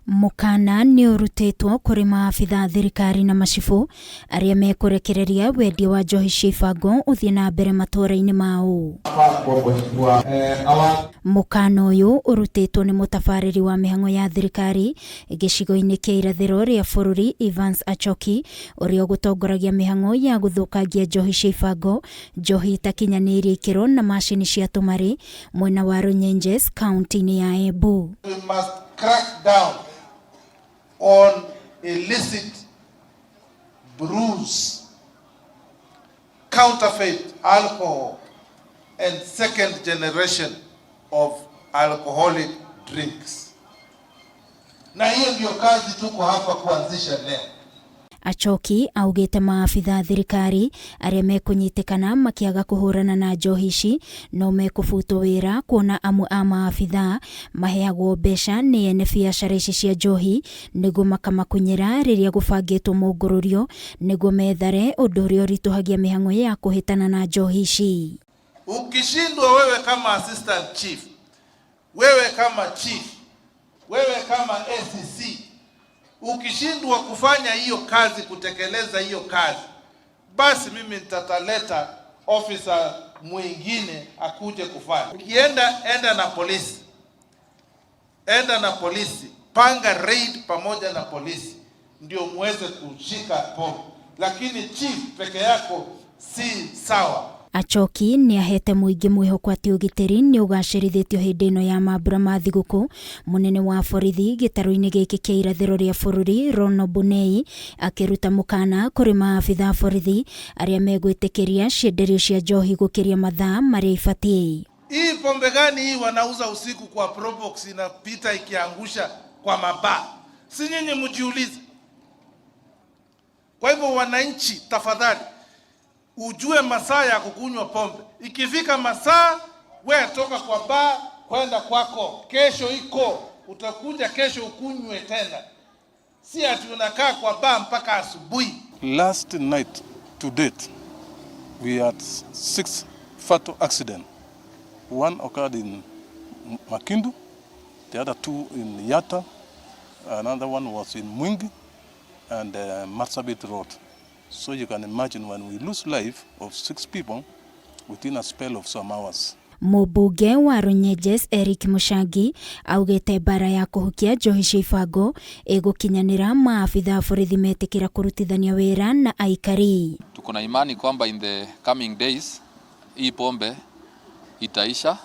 Mũkana nĩ ũrutĩtwo kũrĩ maabitha a thirikari na macibũ arĩa mekũrekereria wendia wa njohi cia ibango ũthiĩ na mbere matũũra-inĩ mao. Mũkana ũyũ ũrutĩtwo nĩ mũtabarĩri wa mĩhang'o ya thirikari gĩcigo-inĩ kĩa irathĩro rĩa bũrũri Evans Achoki ũrĩa ũgũtongoragia mĩhang'o ya gũthũkangia njohi cia ibango, njohi itakinyanĩirie ikĩro na macini cia tũmarĩ mwena wa Runyenjes kaunti-inĩ ya Embu. We must crack down on illicit brews, counterfeit alcohol and second generation of alcoholic drinks. Na hiyo ndio kazi tuko hapa kuanzisha leo. Achoki augĩte maabitha a thirikari arĩa mekũnyitĩkana makĩaga kũhũrana na njohi ici no mekũbutwo wĩra kuona amwe a maabitha maheagwo mbeca nĩ ene biacara ici cia njohi nĩguo makamakunyĩra rĩrĩa gũbangĩtwo mũngũrũrio nĩguo methare ũndũ ũrĩa ũritũhagia mĩhang'o ya kũhĩtana na njohi ici. Ukishindwa wewe kama assistant chief, wewe kama chief, wewe kama ACC, ukishindwa kufanya hiyo kazi, kutekeleza hiyo kazi, basi mimi nitataleta officer mwingine akuje kufanya. Ukienda enda na polisi, enda na polisi, panga raid pamoja na polisi ndio muweze kushika pombe, lakini chief peke yako si sawa. Achoki nĩ ahete mũingĩ mwĩhoko atĩ ũgitĩri nĩ ũgacĩrithĩtio hĩndĩ ĩno ya mambura ma thigũkũ. Mũnene wa borithi gĩtarũ-inĩ gĩkĩ kĩa irathĩro rĩa bũrũri Rono Bunei akĩruta mũkana kũrĩ maabitha a borithi arĩa megwĩtĩkĩria cienderio cia njohi gũkĩria mathaa marĩa ibatiĩ. Hii pombe gani hii wanauza usiku kwa Probox inapita ikiangusha kwa mabaa? Si nyinyi mjiulize. Kwa hivyo wananchi, tafadhali ujue masaa ya kukunywa pombe. Ikifika masaa, we toka kwa baa kwenda kwako. Kesho iko, utakuja kesho ukunywe tena, si ati unakaa kwa baa mpaka asubuhi. Last night to date, we had 6 fatal accidents. One occurred in Makindu, the other 2 in Yatta, another one was in Mwingi and Marsabit Road. So you can imagine when we lose life of 6 people within a spell of some hours. Mũmbunge wa Runyenjes Eric Mũchangi augĩte mbara ya kũhukia njohi cia ibango ĩgũkinyanĩra maabitha a borithi metĩkĩra kũrutithania wĩra na aikari. Tuko na imani kwamba in the coming days hii pombe itaisha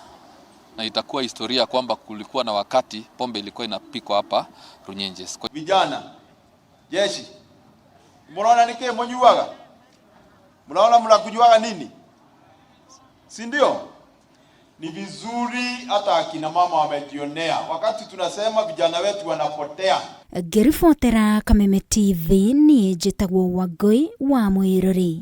na itakuwa historia kwamba kulikuwa na wakati pombe ilikuwa inapikwa hapa Runyenjes. Vijana, jeshi, mnaona niki mnyuaga? Mnaona mnakujuaga nini? Si ndio? Ni vizuri hata akina mama wamejionea. Wakati tunasema vijana wetu wanapotea. Ngĩribotera Kameme TV niĩ njĩtagwo Wangũi wa Mwĩrori.